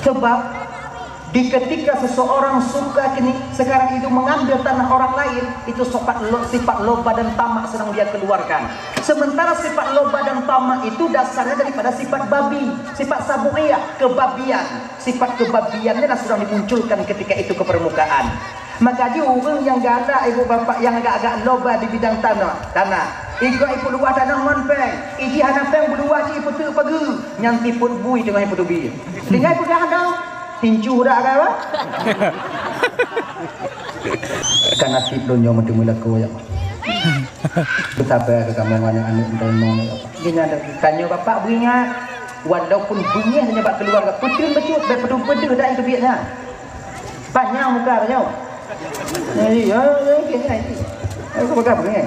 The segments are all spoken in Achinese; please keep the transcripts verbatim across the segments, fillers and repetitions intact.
Sebab di ketika seseorang suka kini sekarang itu mengambil tanah orang lain, itu sifat lo-, sifat loba dan tamak sedang dia keluarkan. Sementara sifat loba dan tamak itu dasarnya daripada sifat babi, sifat sabu'iyah, kebabian. Sifat kebabiannya lah sedang dimunculkan ketika itu ke permukaan. Maka jih ureuëng nyang galak ibu bapak nyang agak-agak loba di bidang tanah, tanah. Igoe ipuluwah tanah ngon péng, iji hana péng buluwah cit ipeuteuk pageue, nyan tipot bui teungoh ipeutubi. Tinggai peugah dong, tincu dak ka bah? Kan nasib donya meuteumé lakoe, ya Allah. Beusaba keu kamoe aneuk-aneuk droeneuh, ya Allah. Geutanyoe bapak beuingat, walaupun beungéh tanyoe bak keuluwarga, peuteun bacut, bèk peudeuh-peudeuh dak teubiet nyan. Panyang muka tanyoe. Iya, iya, iya, iya. Aku peugah beungéh.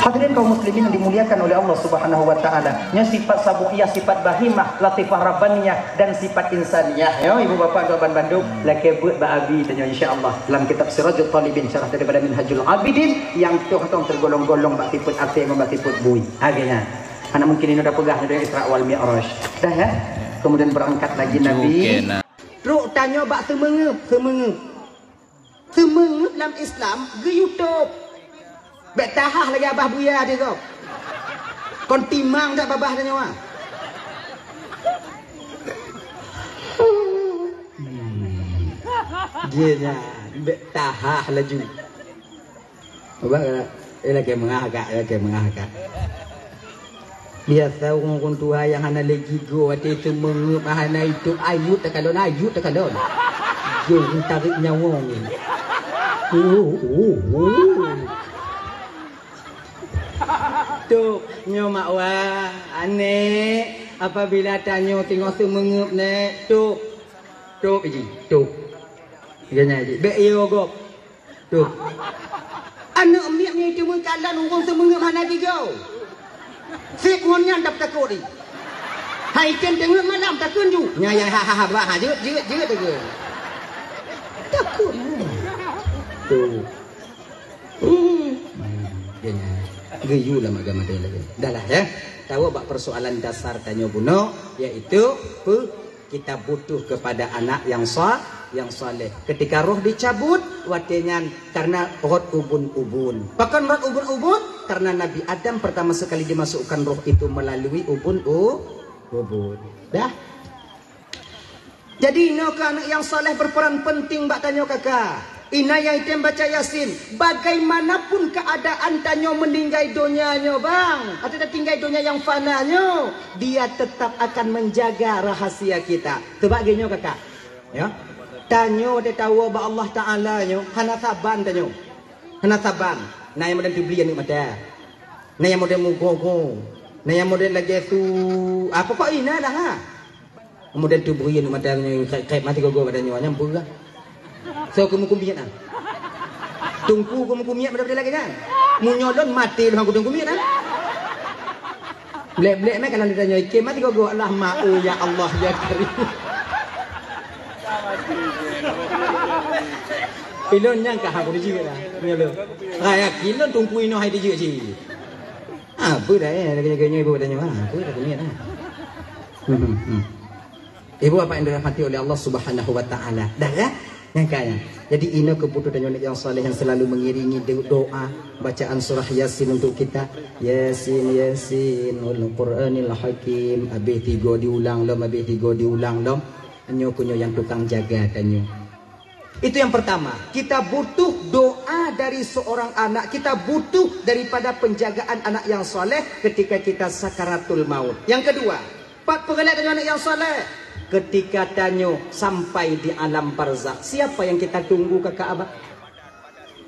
Hadirin kaum muslimin yang dimuliakan oleh Allah Subhanahu wa taala, nyan sifat sabu'iyah, sifat bahimah, latifah rabbaniyah, dan sifat insaniyah. Ya, ibu bapak, tuan bandum, lakèe beuet bak abi tanyoe, insya Allah, dalam kitab Sirajul Talibin, syarah daripada Minhajul Abidin, nyang toh-toh teugolong-golong bak tipot até ngon bak tipot bui. Akhirnya, hana mungkin inoe tapeugah dari Isra wal Mi'raj. Dah, ya? Kemudian berangkat lagi Nabi. Trok tanyoe bak seumeungeup, seumeungeup. Seumeungeup lam Islam geuyue tôb. Bèk tahah lagèe abah buya di gob. Kon timang that babah tanyoe, ah. Hmm. Dia nyan, bèk tahah laju. Abah, eh, lakèe meungah kak, lakèe meungah kak. Biasa ureueng-ureueng tuha nyang hana lé gigoe, watèe seumeungeup hana itôb, ayut takalon, ayut takalon. Jeuet tarék nyawöng nyan. Uh, uh, uh. Tôb, nyoe mak wa, aneuk, apabila tanyoe teungoh seumeungeup, Nek, tôb. Tôb, Iji, tôb. Geuhnyan, Iji. Bèk yo gob. Tôb. Aneuk miet nyoe teumeukalon ureueng seumeungeup hana gigoe. Sép ngon nyan dap takot, Iji. Hai tem teungeut malam takheun ju. Nya, ya, ha, ha, ha, bah, ha, jeuet, jeuet, jeuet, jeuet. Takot. Tôb. Hmm. Geuhnyan. Geuyue lam agama tanyoe lagèe. Dah lah, ya. Tawoe bak persoalan dasar tanyoe bunoe, yaitu pe-, kita butuh kepada anak yang sa-, yang saleh. Ketika roh dicabut, watèe nyan karena rot ubun-ubun. Pakon rot ubun-ubun? Karena Nabi Adam pertama sekali dimasukkan roh itu melalui ubun-u-, ubun. Dah? Jadi, inoe keu aneuk nyang saleh berperan penting bak tanyoe kaka. Inan nyang item baca Yasin, bagaimanapun keadaan tanyoe meuninggai donya nyoe, bang, atau tatinggai donya nyang fana nyoe, dia tetap akan menjaga rahasia kita. Seubab lagèe nyoe kaka, ya. Tanyoe watèe tawoe bak Allah Taala nyoe, hana saban tanyoe. Hana saban. Na nyang model teubri aneuk mata. Na nyang model mugo-go. Na nyang model lagèe su, ah, pokok inan lah, ha. Kemudian tu beri aneuk mata nyoe, kèk-kèk mati gogo pada nyoe, nyang peugah. So, keu meukumiet ah. Teungku keu meukumiet pada lagèe nyan. Meunyoe lôn maté lôn keu teungku miet ah. Blek-blek meh kalau ditanyoe, iké mati gogo, Allah ma-, oh, ya Allah, ya Karim. Ilôn nyang ka hang kudijeuet lah. Meunyoe lôn. Raya kilôn teungku inoe hai dijeuet cit. Apa dah, eh, lagèe-lagèe nyoe ibu pada nyoe, ah, apa dah kumiet ah. Hmm, hmm, hmm. Ibu bapak yang dirahmati oleh Allah Subhanahu wa Taala. Dah, ya? Nyang kaya. Jadi, inoe keubutuh tanyoe nyang saleh yang selalu mengiringi do-, doa bacaan surah Yasin untuk kita. Yasin, Yasin, wal Qur'anil Hakim. Habis tiga diulang lom, habis tiga diulang lom. Nyoe keuh nyoe yang tukang jaga tanyoe. Itu yang pertama, kita butuh doa dari seorang anak, kita butuh daripada penjagaan anak yang saleh ketika kita sakaratul maut. Yang kedua, Pat peureulèe tanyoe aneuk nyang saleh? Ketika tanyoe sampai di alam barzakh, siapa yang kita tunggu, kakak abah?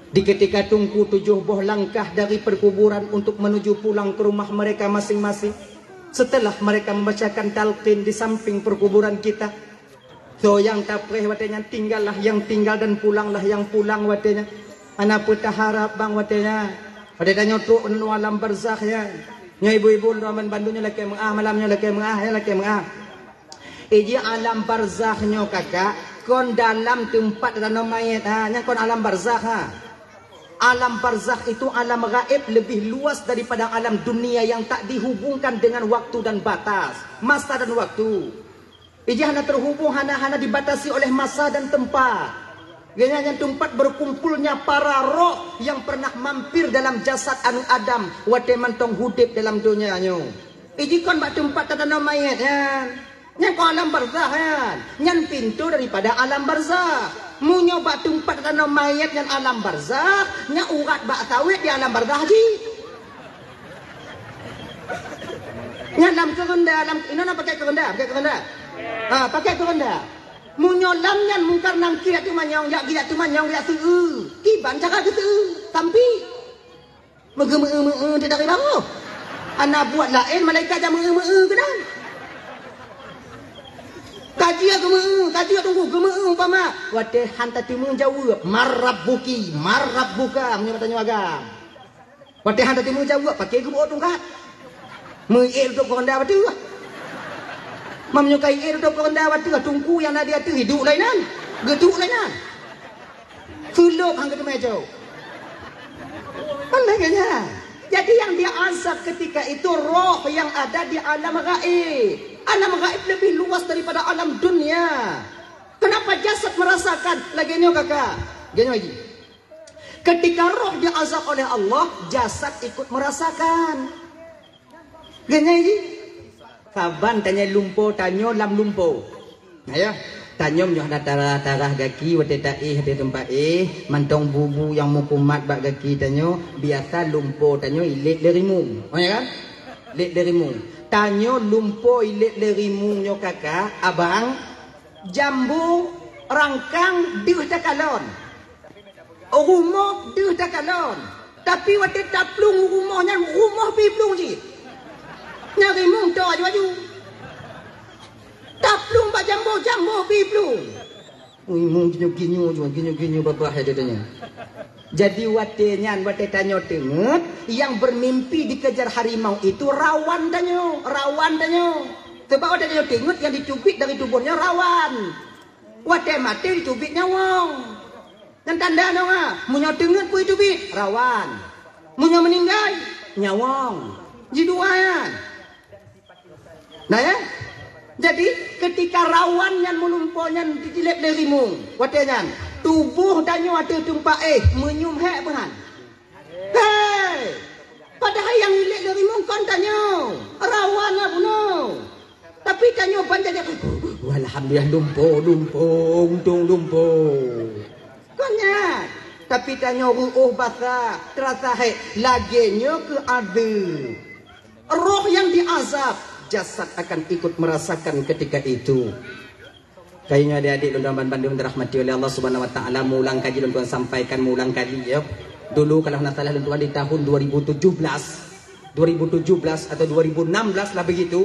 Di ketika tungku tujuh boh langkah dari perkuburan untuk menuju pulang ke rumah mereka masing-masing, setelah mereka membacakan talqin di samping perkuburan kita, soe nyang tapreh watèe nyan, tinggallah yang tinggal dan pulanglah yang pulang watèe nyan. Hana peue taharap bang watèe nyan. Watèe tanyoe trok u alam barzakh nyan. Nyoe ibu-ibu droe bandum nyoe lakèe meu'ah, malam nyoe lakèe meu'ah, nyoe lakèe meu'ah. Iji alam barzakh nyoe kakak, kon dalam teumpat tanoh manyèt ha, nyan kon alam barzakh ha. Alam barzakh itu alam gaib lebih luas daripada alam dunia yang tak dihubungkan dengan waktu dan batas, masa dan waktu. Ijih hana terhubung, hana, hana dibatasi oleh masa dan tempat. Geuhnyan nyang teumpat berkumpulnya para roh yang pernah mampir dalam jasad aneuk Adam watée mantong udeb dalam donya nyoe. Ijih kon bak teumpat tatanom manyét nyan. Nyan kon alam barzakh nyan. Nyan pintoe daripada alam barzakh. Meunyoe bak teumpat tatanom manyét nyan alam barzakh, nyan urat bak sawét di alam barzakh jih. Nyan lam keureunda, lam inoe na pakai keureunda, pakai keureunda. Ha, pakai keureunda. Meunyoe lam nyan Mungkar Nangkir jak teumanyong, jak geuyak teumanyong, jak seu-eu. Kiban cara geuseu-eu. Sampi. Meugeumeu-eu-meu-eu di dari baroh. Ana buet laén malaikat jak meu-eu-meu-eu keunan. Ka jeuet geumeu-eu, ka jeuet teungku geumeu-eu umpama. Watée han tateumé jaweueb, "Man rabbuki, man rabbuka?" Meunyoe tanyoe agam. Watée han tateumé jaweueb, paké geuboh tungkat. Meuié lutôp keureunda bateuh. Meunyoe ka ié lutôp keureunda bateuh, teungku nyang na di ateueh iduek lainan. Geuduek lainan. Seulôb han geuteumé jaweueb. Kan lagée nyan. Jadi yang diazab ketika itu roh yang ada di alam gaib. Alam gaib lebih luas daripada alam dunia. Kenapa jasad merasakan? Lagée nyoe kakak. Lagée nyoe lagi. Ketika roh diazab oleh Allah, jasad ikut merasakan. Geuhnyan jih. Saban tanyoe lumpo, tanyoe lam lumpo. Nah, ya. Tanyoe nyoe hana tarah-tarah gaki watée taéh di teumpat éh, mantong bu-bu nyang meukumat bak gaki tanyoe, biasa lumpo tanyoe ilét lé rimueng. Oh, ya kan? Lét lé rimueng. Tanyoe lumpo ilét lé rimueng nyoe kakak, abang, jambo, rangkang, deuh takalon. Rumoh deuh takalon, tapi watée taplueng rumoh nyan, rumoh pih plueng cit. Nyang rimueng toe aju-aju. Taplueng bak jambo, jambo pih plueng. Rimueng ginyu-ginyu, ginyu-ginyu babah ya katanya. Jadi watée nyan, watée tanyoe teungeut, yang bermimpi dikejar harimau itu rawan tanyoe, rawan tanyoe. Sebab watée tanyoe teungeut, yang diteubiet dari tuboh nyoe rawan. Watée maté diteubiet nyawöng. Nyan tanda nyoe, meunyoe teungeut peue teubiet, rawan. Meunyoe meuninggai, nyawöng. Jidua nyan. Nah, ya? Jadi, ketika rawan nyan meulumpo nyan ditilép lé rimueng, watée nyan, tuboh tanyoe ateueh teumpat éh, meunyum hék peuhan. Hei! Padahai nyang ilét lé rimueng kon tanyoe, rawan na bunoe. Tapi tanyoe ban jadi, "Alhamdulillah, lumpo, lumpo, untông lumpo." Kon nyan. Tapi tanyoe reuôh basa, teurasa hék, lagée nyoe keuh adeuh. Roh yang diazab, jasad akan ikut merasakan ketika itu. Kayunya adik-adik lôn tuan bandum dirahmati oleh Allah Subhanahu Wa Taala, meuulang kaji lôn tuan sampaikan meuulang kali, ya. Dulu kalau hana salah lôn tuan di tahun dua ribu tujuh belas, dua ribu tujuh belas atau dua ribu enam belas lah begitu,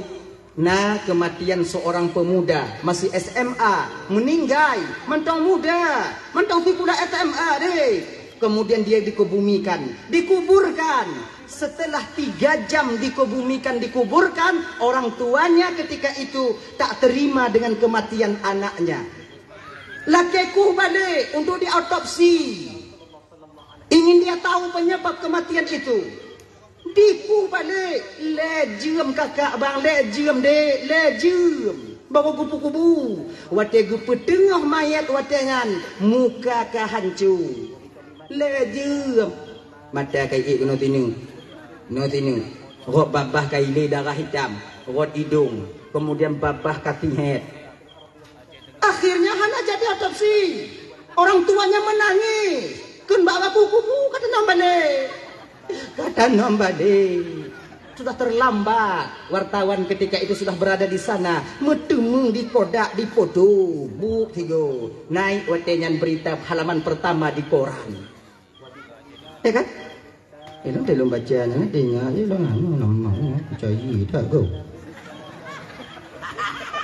na kematian seorang pemuda masih S M A, meninggai, mantong muda, mantong sikula S M A deh. Kemudian dia dikebumikan, dikuburkan. Setelah tiga jam dikebumikan, dikuburkan, orang tuanya ketika itu tak terima dengan kematian anaknya. Lakée kueh balek untuk diotopsi. Ingin dia tahu penyebab kematian itu. Dikueh balek, lhée jeuem kakak bang, lhée jeuem dek, lhée jeuem. Bawa kubu-kubu. Watée geupeuteungoh mayét watée nyan, muka ka hanco. Lhée jeuem. Mata ka iék keunoe sineuk. Keunoe sineuk. Rot babah ka ilée darah hitam. Rot idong. Kemudian babah ka sihét. Akhirnya hana jadi otopsi. Orang tuanya menangis. Kheun bak babu kubu ka tanom balek. Ka tanom balek. Sudah terlambat. Wartawan ketika itu sudah berada di sana. Meuteumé di kodak, di foto. Buk sigo. Naik watée nyan berita halaman pertama di koran. Ya kan? Eh, lôn teuh lôn baca nyan, teuingat je lôn anu, nama, percaya tak kau?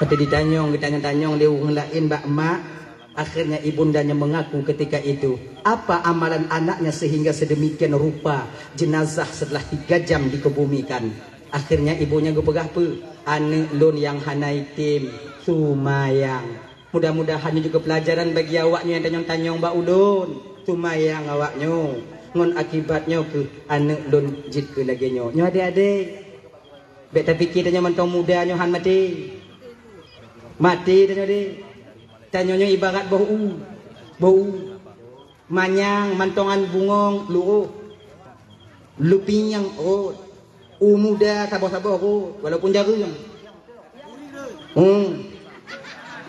Kata ditanyong, ditanyong-tanyong lé ureuëng laén bak mak, akhirnya ibundanya mengaku ketika itu, apa amalan anaknya sehingga sedemikian rupa jenazah setelah tiga jam dikebumikan. Akhirnya ibunya geupeugah peue? Aneuëk lôn nyang hana item, sumayang. Mudah-mudahan nyoe juga pelajaran bagi awaknyoe nyang tanyong-tanyong bak ulôn. Sumayang awaknyoe, ngon akibat nyoe keuh aneuëk lôn jeuet keu lagée nyoe. Nyoe adék-adék, bék tapike tanyoe mantong muda nyoe han maté. Maté tanyoe deh. Tanyoe nyoe ibarat boh u. Boh u. Manyang mantongan bungong luroh. Lupieng rot. U muda saboh-saboh rot, walaupun jareueng. Hmm.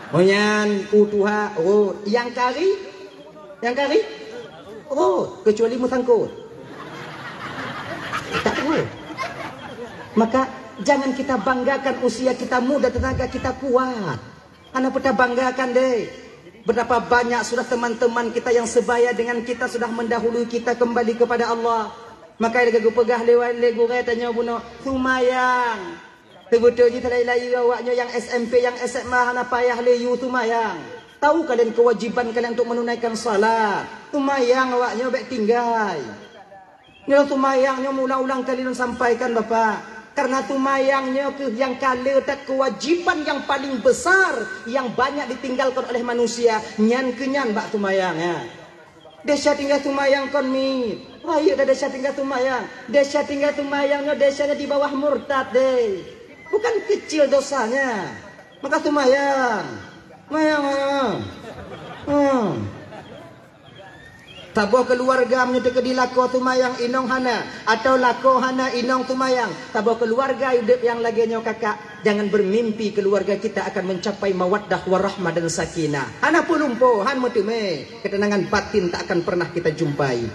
Ho nyan u tuha rot. Nyang kari? Nyang kari? Rot, kecuali meusangkot. Tak rot. Maka jangan kita banggakan usia kita muda, tenaga kita kuat. Hana peue tabanggakan deh. Betapa banyak sudah teman-teman kita yang sebaya dengan kita sudah mendahului kita kembali kepada Allah. Maka lagée geupeugah lé, lé gurée tanyoe bunoe, seumayang. Teubeutôi jih teulai-lai awaknyoe nyang S M P, nyang S M A hana payah lé yue seumayang. Tahu kalian kewajiban kalian untuk menunaikan salat. Seumayang awaknyoe bék tinggai. Nyoe seumayang nyoe meuulang-ulang kali lôn sampaikan, Bapak. Karena seumayang nyoe keuh nyang ka le that kewajiban yang paling besar yang banyak ditinggalkan oleh manusia. Nyan keuh nyan bak seumayang, ya. Desya tinggai seumayang kon mit. Rayeuk dah desya tinggai seumayang. Desya tinggai seumayang nyoe desya nyoe di bawah murtad deh. Bukan kecil dosanya. Maka seumayang. Seumayang, seumayang. Hmm. Saboh keuluwarga meunyoe teukeudi lakoe seumayang inong hana, atawa lakoe hana inong seumayang, saboh keuluwarga udeb nyang lagée nyoe kakak, jangan bermimpi keuluwarga kita akan mencapai mawaddah warahmah dan sakinah. Hana peue lumpoe, han meuteumé, ketenangan batin tak akan pernah kita jumpai.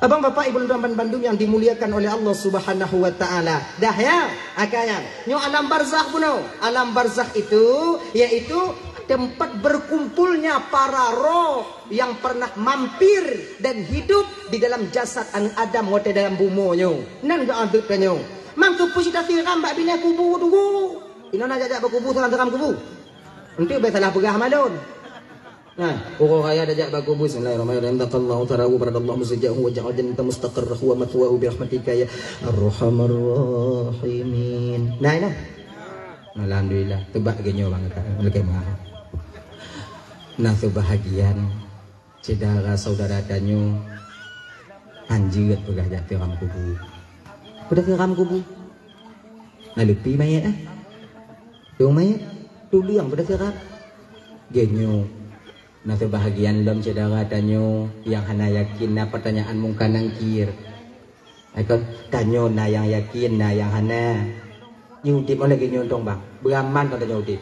Abang, bapak, ibu, dan bandum yang dimuliakan oleh Allah Subhanahu wa Ta'ala. Dah ya, akhirnya. Nyoe alam barzakh bunoe. Alam barzakh itu yaitu tempat berkumpulnya para roh yang pernah mampir dan hidup di dalam jasad aneuk Adam watée dalam bumoe nyoe. Nan geuadeueb tanyoe. Mangkeupeue cit tasiram bak binéh kubu tugu. Inoe na jak-jak bak kubu, siram-siram kubu. Enteuk bék salah peugah malon. Nah, uroe raya tajak bak kubu. Bismillahirrahmanirrahim. Dzakarallahu tharahu, faradallahu masjidahu, wa ja'ala jannata mustaqarrahu wa mathwahu bi rahmatika ya arhamar rahimin. Nah, nah. Alhamdulillah, teubak geuh nyoe bang kata. Leukai meuah. Nah, seubahagian syedara saudara tanyoe hanjeuet peugah jak siram kubu. Peugah siram kubu. Nah, leupie manyét, eh. Tueng manyét, tuleueng peudeh sirat. Geuh nyoe, na seubahagian lom syedara tanyoe nyang hana yakin na peutanyaan Mungkar Nangkir. Ai kon, tanyoe na nyang yakin, na nyang hana. Nyoe udeb, oh lagée nyoe dong, Bang. Beuraman kon tanyoe udeb.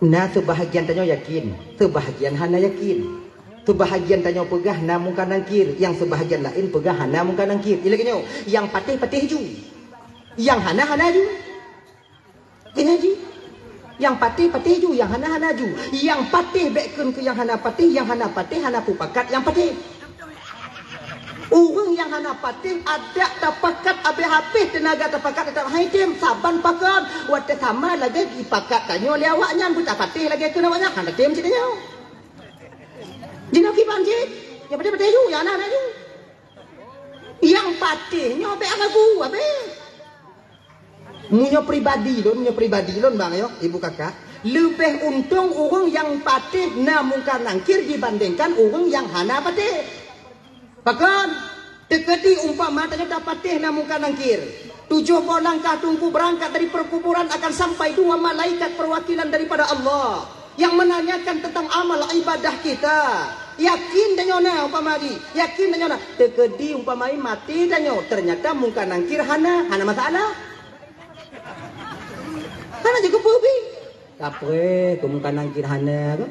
Na seubahagian tanyoe yakin, seubahagian hana yakin. Seubahagian tanyoe peugah na Mungkar Nangkir, nyang seubahagian laén peugah hana Mungkar Nangkir. Ilée nyoe, nyang patéh, patéh ju. Nyang hana, hana ju. Keuh nyan jih. Nyang patéh, patéh ju, nyang hana, hana ju. Nyang patéh bék kheun keu nyang hana patéh, nyang hana patéh, hana peupakat nyang patéh. Ureuëng nyang hana patéh, adak tapakat, abéh-abéh teunaga tapakat, teutap hai tem, saban pakon, watée sama lagée jipakat tanyoe lé awaknyan, beutapatéh lagée kheun awaknyan, hana tem cit tanyoe. Jinoe kiban cit, nyang patéh, patéh ju, nyang hana, hana ju. Nyang patéh nyoe bék ragu, abéh. Meunyoe pribadi lôn, meunyoe pribadi lôn, Bang, yo, Ibu Kakak, leubeh untông ureuëng nyang patéh na Mungkar Nangkir dibandingkan ureuëng nyang hana patéh. Pakon? Teukeudi umpama tanyoe tapatéh na Mungkar Nangkir, tujoh boh langkah teungku beurangkat dari peukuburan akan sampai dua malaikat peuwakilan daripada Allah. Yang menanyakan tentang amal ibadah kita. Yakin tanyoe na umpama jih, yakin tanyoe na. Teukeudi umpama jih maté tanyoe, ternyata Mungkar Nangkir hana, hana masalah. Hana jikeupeue pih. Tapreh keu Mungkar Nangkir hana keuh.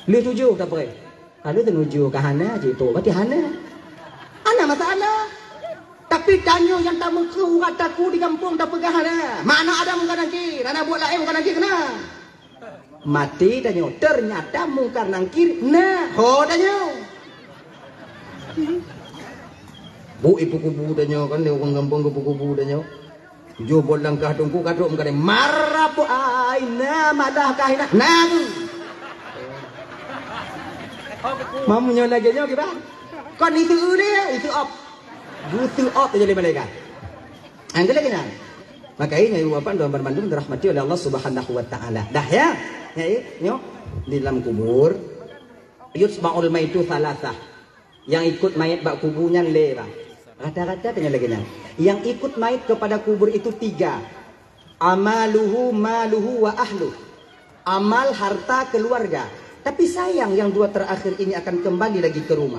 Lheueh tujoh tapreh. Ka lheueh teunujoh ka hana, jituek berarti hana. Hana masalah. Tapi tanyoe nyang tameukreuh urat taku di gampông tapeugah hana. Mana ada Mungkar Nangkir, hana buet laén Mungkar Nangkir keunan. Maté tanyoe, ternyata Mungkar Nangkir na, ho tanyoe. Bu ipeukubu tanyoe kan, lé ureuëng gampông geupeukubu tanyoe. Tujoh boh langkah teungku ka trok meukatai, "Marab aina madah kahina." Nah tu. Mamu nyoe lagée nyoe kiban. Kon itu ulée, itu op. Itu op jadi malaikat. Anggeulé keunan. Maka ini ibu bapak dan bandum dirahmati oleh Allah Subhanahu wa taala. Dah ya. Ya, ya, nyoe di dalam kubur yutba'ul maitu salasah. Yang ikut mayat bak kubu nyan lé, Bang. Rata-rata tanyoe lagée nyan. Yang ikut mayat kepada kubur itu tiga. Amaluhu, maluhu wa ahluh. Amal, harta, keluarga. Tapi sayang, yang dua terakhir ini akan kembali lagi ke rumah.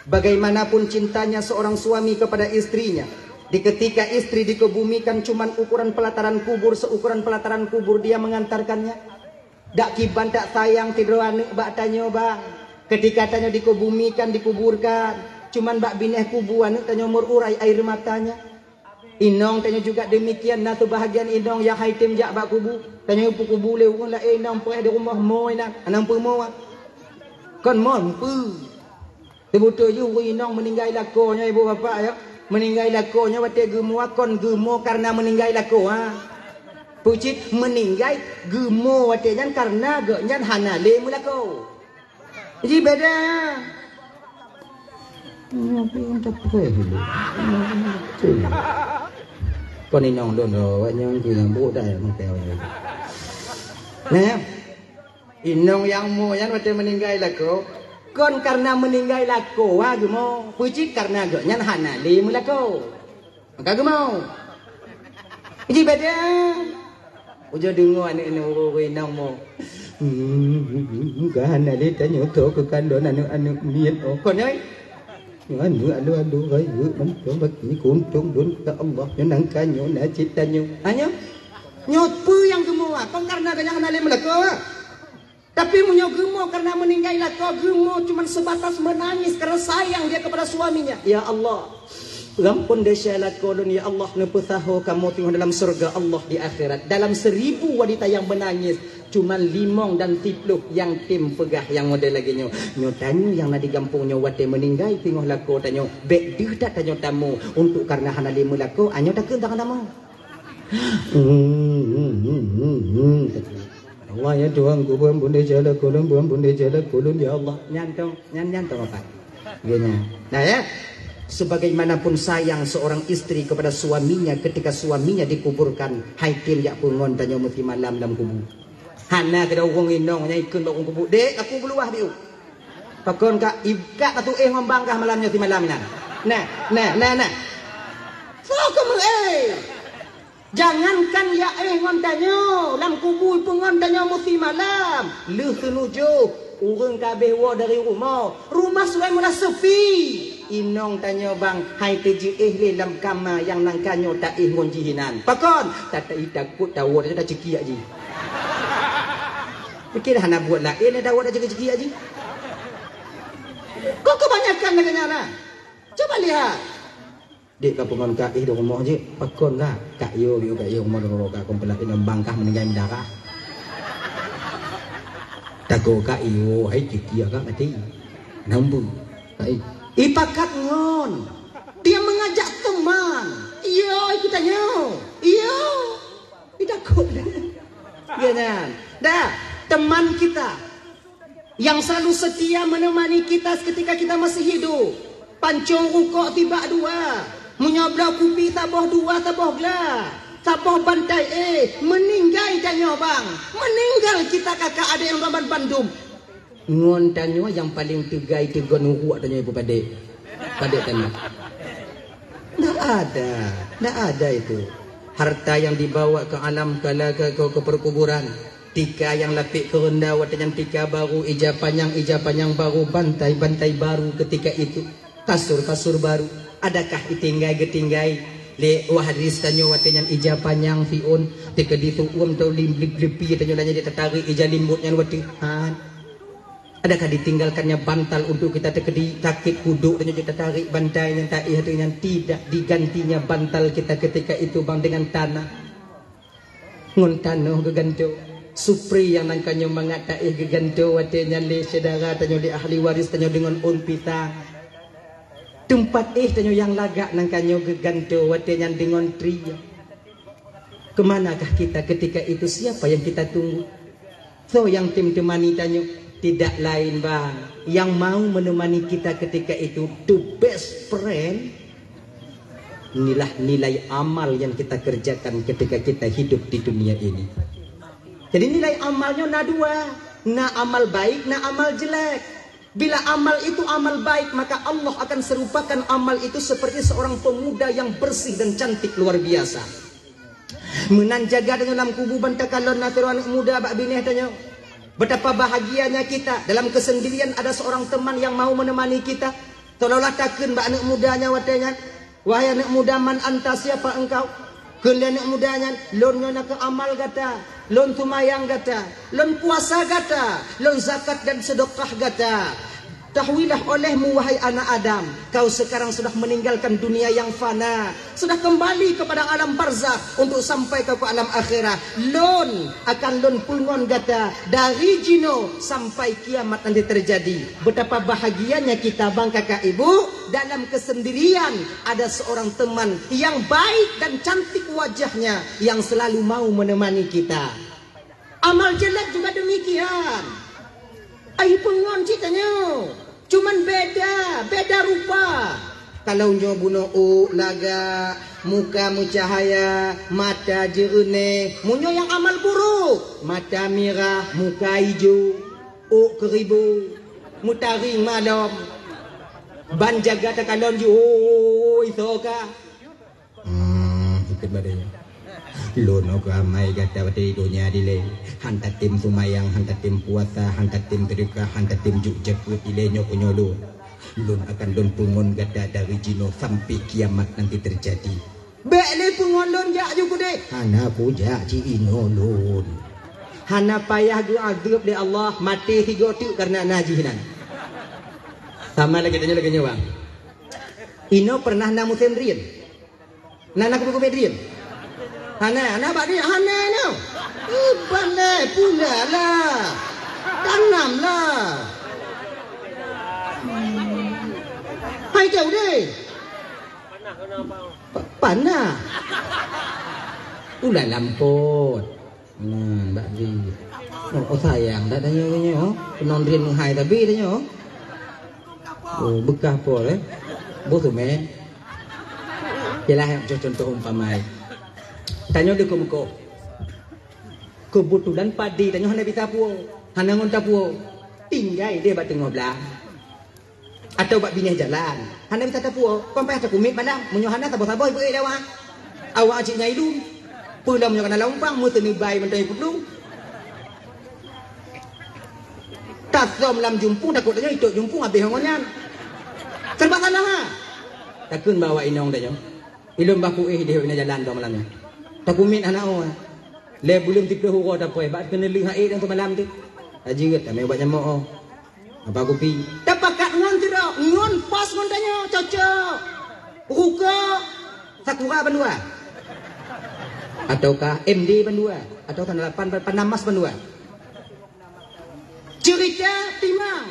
Bagaimanapun cintanya seorang suami kepada istrinya, di ketika istri dikebumikan cuman ukuran pelataran kubur, seukuran pelataran kubur dia mengantarkannya. Dak kiban tak sayang sidroe aneuk bak tanyoe, bang. Ketika tanyoe dikebumikan, dikuburkan, cuman bak binéh kubu aneuk tanyoe meururai air matanya. Inong tanyoe juga demikian, na seubahagian inong nyang hai tem jak bak kubu. Tanyoe peukubu lé ureueng laén, inong preh di rumoh, mo inan, anang peumo. Kon mo, peu. Teubeutôi jih ureueng inong meuninggai lakoe nyoe, ibu bapak, ya. Meuninggai lakoe nyoe watée geumo, kon geumo kareuna meuninggai lakoe, ha. Peucit meuninggai geumo watée nyan kareuna geuh nyan hana lé meulakoe. Ji beda. Kon inong lôn, awak nyan keu nyang brok dah, ya, makai awak nyan. Nah, ya. Inong nyang mo nyan watée meuninggai lakoe, kon kareuna meuninggai lakoe wa geumo, peucit kareuna geuh nyan hana lé meulakoe. Maka geumo. Ji beda. Ujoe deungoe aneuk-aneuk ureueng inong mo. Hmm, ka hana lé tanyoe tho keu kalon aneuk-aneuk miet oh. Kon nyoe. Nyoe aneuk alu-alu rayeuk mantong bak ni kuntong don ka Allah. Nyoe nangka nyoe na cit tanyoe. Ha nyoe. Nyoe peue nyang geumo ah? Kon kareuna geuh nyan hana lé meulakoe ah. Tapi meunyoe geumo kareuna meuninggai lakoe, geumo cuman sebatas menangis karena sayang dia kepada suaminya. Ya Allah, rampon desya lakoe lôn, ya Allah, neupeusaho kamoe teungoh dalam syurga Allah di akhirat. Dalam seribu wanita yang menangis, cuman limong dan siplôh nyang tem peugah nyang model lagée nyoe. Nyoe tanyoe nyang na di gampông nyoe watée meuninggai teungoh lakoe tanyoe, bék deuh that tanyoe tamu untuk kareuna hana lé meulakoe, anyoe takheun tangan tamu. Allah ya Tuhan, ku buan bundai jala kulun, buan bundai jala kulun, ya Allah. Nyan tong, nyan, nyan tong apa? Gini. Nah ya, sebagaimanapun sayang seorang istri kepada suaminya ketika suaminya dikuburkan, hai tem jak peue ngon tanyoe meusimalam lam kubu. Hana keudroe ureueng inong nyang ikheun bak ureueng kubu, "Dek, aku beuluwah biu." Pakon ka, i-, ka tatuéh ngon bangkah malam nyoe simalam nyan. Nah, nah, nah, nah. Soe keuh meuéh? Jangankan ya éh ngon tanyoe, lam kubu peue ngon tanyoe meusimalam. Lheueh seunujoh, ureueng ka abéh woe dari rumoh. Rumoh surai meulah seupi. Inong tanyoe bang, hai teujeuéh lé lam kama nyang nangka nyoe taéh ngon jih inan. Pakon? Tatai takot tawoe tanyoe tacekiak jih. Pikir hana buet laén, tawoe tacekiak-cekiak jih. Kok kebanyakan lagée nyan, ha? Coba lihat. Dek ka peungon ka éh di rumoh jih, pakon ka? Ka yo, yo ka yo rumoh di rumoh ka, kon peulah inong bangkah meuninggai meudarah. Tago ka yo, hai tikia ka mati. Nambu. Hai. Ipakat ngon. Dia mengajak teman. Iyo, ikut tanyo. Iyo. Itakot. Ya nyan. Dah, teman kita. Yang selalu setia menemani kita ketika kita masih hidup. Pancong rukok tibak dua. Meunyoe bloe kupi saboh dua, saboh gla. Saboh bantai éh, meuninggai tanyoe bang. Meuninggal kita kakak adék nyang ban bandum. Ngon tanyoe nyang paleng teugai teugon uruek tanyoe peupadék. Padék tanyoe. Ndak ada, ndak ada itu. Harta yang dibawa ke alam kala ke, ke, ke perkuburan. Tika nyang lapék keureunda watée nyan tika baru, ija panyang, ija panyang baru, bantai, bantai baru ketika itu, kasur, kasur baru. Adakah itinggai geutinggai lé waris tanyoe watée nyan ija panyang siôn, teukeudi siuem tau lim-, lip-, lipi tanyoe lanyée jeuet tatarék ija limbot nyan watée? Han. Adakah ditinggalkannya bantal untuk kita teukeudi sakét kudok tanyoe jeuet tatarék bantai nyan taéh ateueh nyan? Tidak, digantinya bantal kita ketika itu bang dengan tanah. Ngon tanoh geugantoe. Supri nyang nangka nyoe mangat taéh geugantoe watée nyan lé syedara tanyoe, lé ahli waris tanyoe deungon ôn pisang. Teumpat éh tanyoe nyang lagak nangka nyoe geugantoe watée nyan deungon trie. Kemanakah kita ketika itu? Siapa yang kita tunggu? Soe nyang tem teumani tanyoe? Tidak lain bang, yang mau menemani kita ketika itu, the best friend, inilah nilai amal yang kita kerjakan ketika kita hidup di dunia ini. Jadi nilai amal nyoe na dua, na amal baik, na amal jelek. Bila amal itu amal baik, maka Allah akan serupakan amal itu seperti seorang pemuda yang bersih dan cantik luar biasa. Meunan jaga tanyoe lam kubu ban takalon na sidroe aneuk muda bak binéh tanyoe. Betapa bahagianya kita, dalam kesendirian ada seorang teman yang mau menemani kita. Seolah-olah takheun bak aneuk muda nyan watée nyan, "Wahai aneuk muda, man anta, siapa engkau?" Kheun lé aneuk muda nyan, "Lôn nyoe nakeuh amal gata, lôn seumayang gata, lôn puasa gata, lôn zakat dan sedekah gata. Ketahuilah olehmu, wahai anak Adam, kau sekarang sudah meninggalkan dunia yang fana, sudah kembali kepada alam barzakh untuk sampai kau ke alam akhirat. Lôn akan lôn peungon gata dari jinoe sampai kiamat nanti terjadi." Betapa bahagianya kita, bang, kakak, ibu, dalam kesendirian ada seorang teman yang baik dan cantik wajahnya yang selalu mau menemani kita. Amal jelek juga demikian. Ai peungon cit tanyoe. Cuman beda, beda rupa. Kalau nyoe bunoe ôk lagak, muka meucahaya, mata jeureunéh. Meunyoe nyang amal buruk, mata mirah, muka ijo, ôk keuribu, meutaring malom. Ban jaga takalon jih, "Oi, soe kah?" Hmm, ikut badai. Lôn nyoe keu amai gata watée di donya dilée. Han tatem seumayang, han tatem puasa, han tatem seudeukah, han tatem jok jakeuet dilée nyoe keu nyoe lôn. Lôn akan lôn peungon gata dari jinoe sampai kiamat nanti terjadi. Bék lé peungon lôn jak ju keudeh. Hana kujak ci inoe lôn. Hana payah geuazeueb lé Allah, maté sigoe teuk kareuna na jih nan. Sama lagée tanyoe lagée nyoe, bang. Inoe pernah na musém drien? Na, na keumiet-keumiet drien? Hana, na bak drien? Hana na. Iban lé, pula lah. Tanam lah. Hai jauh deh. Pa-, panah. Ulah lampot. Nah, bak jih. Oh, oh, sayang dak tanyoe nyoe. Keunong drien meuhai tabi tanyoe. Oh, beukah pol, eh. Boh tu, meh. Yalah, contoh umpama. Tanyoe di keumeukôh. Keubeutulan padé tanyoe hana bisa puwoe. Hana ngon tapuwoe. Tinggai deh bak teungoh blang. Atawa bak binéh jalan. Hana bisa tapuwoe. Kon payah takumiet malam. Meunyoe hana saboh-saboh ibu awak. Awak cit nyai lom. Peue lom nyoe kana lam umpang, meuteuneuk bai mantong ipeuplong. Tasöm lam jumpung, takot tanyoe itot jumpung habéh ngon nyan. Serba salah, ha? Takheun bak awak inong tanyoe. Ilôn bah kuéh idéh bak binéh jalan dong malam nyoe. Takumiet hana oh. Lé buleuen siplôh uroe tapoh, bak keuneulheueh hai dan seumalam tu. Tajeuet tamé ubat nyamok oh. Apa kupi? Tapakat ngon sidroe, ngon pas ngon tanyoe, cocok. Rukok, sakura bandua. Ataukah M D bandua, ataukah lapan pan-, panamas bandua. Ceurita timang.